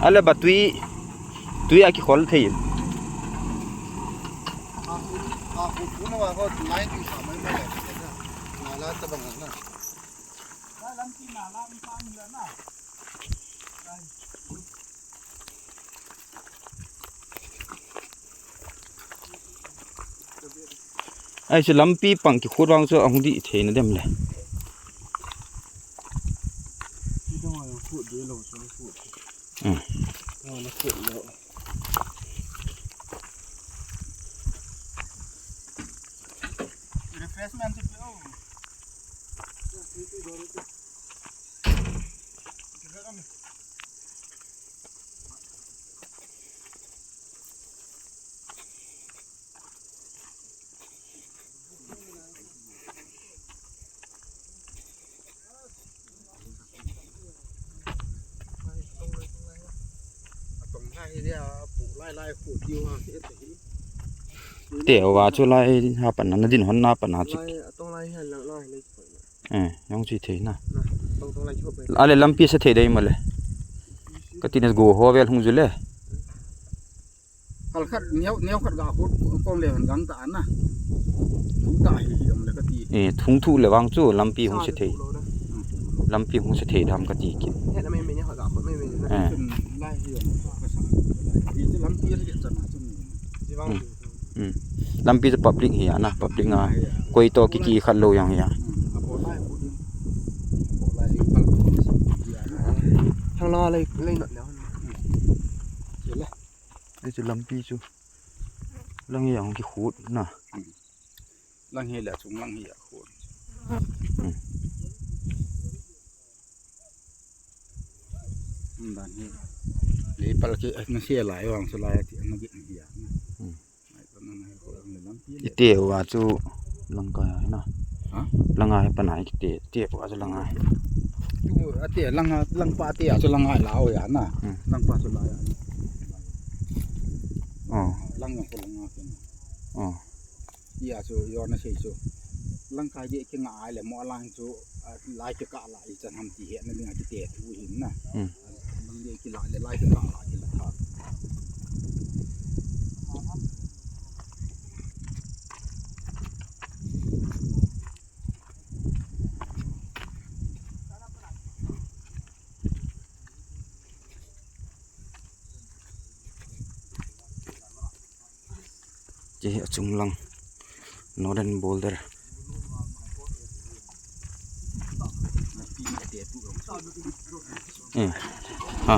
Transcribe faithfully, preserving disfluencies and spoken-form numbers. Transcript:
Ale ba tui, tui a kikhol thei. Ai, chu lampi pang kikhut vang chu ahung dih thei na dem le. Hmm. Refreshment chu pe o. Te wa chu lai ha pan na din hon na pan na chu. Eh, jong chi thei na. Ale lampi sa thei dei ma le. Ka ti na go ho vel hung ju le. Hal khat neo, neo khat ga khut kong le han gang ta na. Thu ta hi hi ang le ka ti. Eh, thung thu le vang chu lampi hung se thei. Lampi hung se thei dam ka ti ki. He na me me neo khat ga khut me me na. Eh. Chun lai hi ang ka sa. Hi chu lampi le chan na chun. Ji vang. Hmm. Lampi chu public hi a na, public nga. Koi to ki ki khat lo yang hi a. Hmm. A bo lai bu ding. Bo lai hi pal. Thang la lai lai na. Hi le. Ei chu lampi chu. Lang hi a hung kikhut na. Hmm. Lang hi le chung lang hi a khut. Hmm. Hmm, dan hi. Le pal ki, eh, na sia lai, vang sia lai, ti, na git hi a. Hmm. Ite wa chu lang ka na. Ha? Lang a hi pa na kite, te wa chu lang a. Tu, ate, lang a, lang pa te a chu lang a la o ya na. Hmm. Lang pa chu la ya. Oh. Lang a chu lang a ke na. Oh. Ya chu, yo na sei chu. Lang ka je ke nga ai le mo lang chu, ah, lai ke ka la i chan ham ti he na ding a kite tu hin na. Hmm. Lang je ki la le lai ke ka la ki la tha. Che hi a chung lang. Northern border. Eh. Ha.